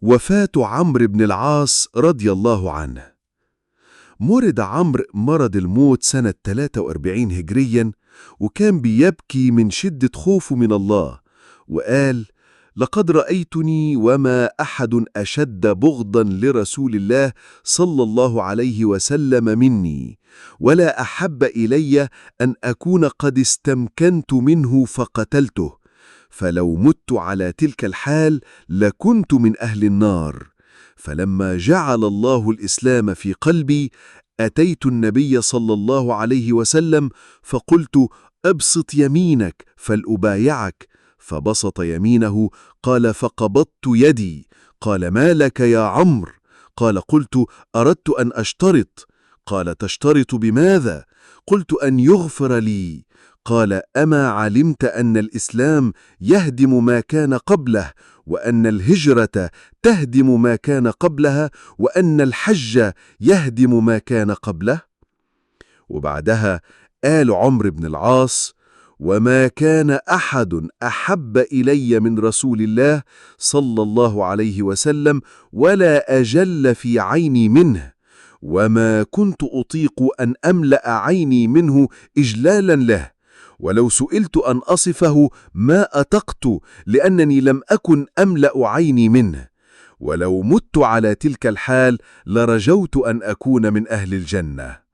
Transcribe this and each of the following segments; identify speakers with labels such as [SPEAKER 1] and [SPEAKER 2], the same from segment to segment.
[SPEAKER 1] وفاة عمرو بن العاص رضي الله عنه. مرض عمرو مرض الموت سنة 43 هجريا، وكان بيبكي من شدة خوفه من الله، وقال: لقد رأيتني وما أحد أشد بغضا لرسول الله صلى الله عليه وسلم مني، ولا أحب إلي أن أكون قد استمكنت منه فقتلته، فلو مت على تلك الحال لكنت من أهل النار. فلما جعل الله الإسلام في قلبي أتيت النبي صلى الله عليه وسلم فقلت: أبسط يمينك فلأبايعك. فبسط يمينه، قال: فقبضت يدي. قال: ما لك يا عمرو؟ قال: قلت: أردت أن أشترط. قال: تشترط بماذا؟ قلت: أن يغفر لي. قال: أما علمت أن الإسلام يهدم ما كان قبله، وأن الهجرة تهدم ما كان قبلها، وأن الحج يهدم ما كان قبله؟ وبعدها قال عمرو بن العاص: وما كان أحد أحب إلي من رسول الله صلى الله عليه وسلم ولا أجل في عيني منه، وما كنت أطيق أن أملأ عيني منه إجلالا له، ولو سئلت أن أصفه ما أطقت، لأنني لم أكن أملأ عيني منه، ولو مت على تلك الحال لرجوت أن أكون من أهل الجنة.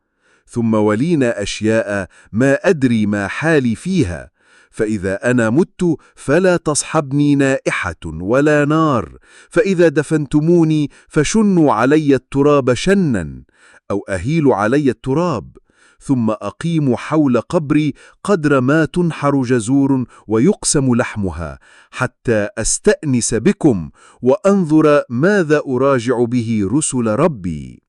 [SPEAKER 1] ثم ولينا أشياء ما أدري ما حالي فيها، فإذا أنا مت فلا تصحبني نائحة ولا نار، فإذا دفنتموني فشنوا علي التراب شنا، أو أهيلوا علي التراب، ثم أقيم حول قبري قدر ما تنحر جزور ويقسم لحمها، حتى أستأنس بكم وأنظر ماذا أراجع به رسل ربي.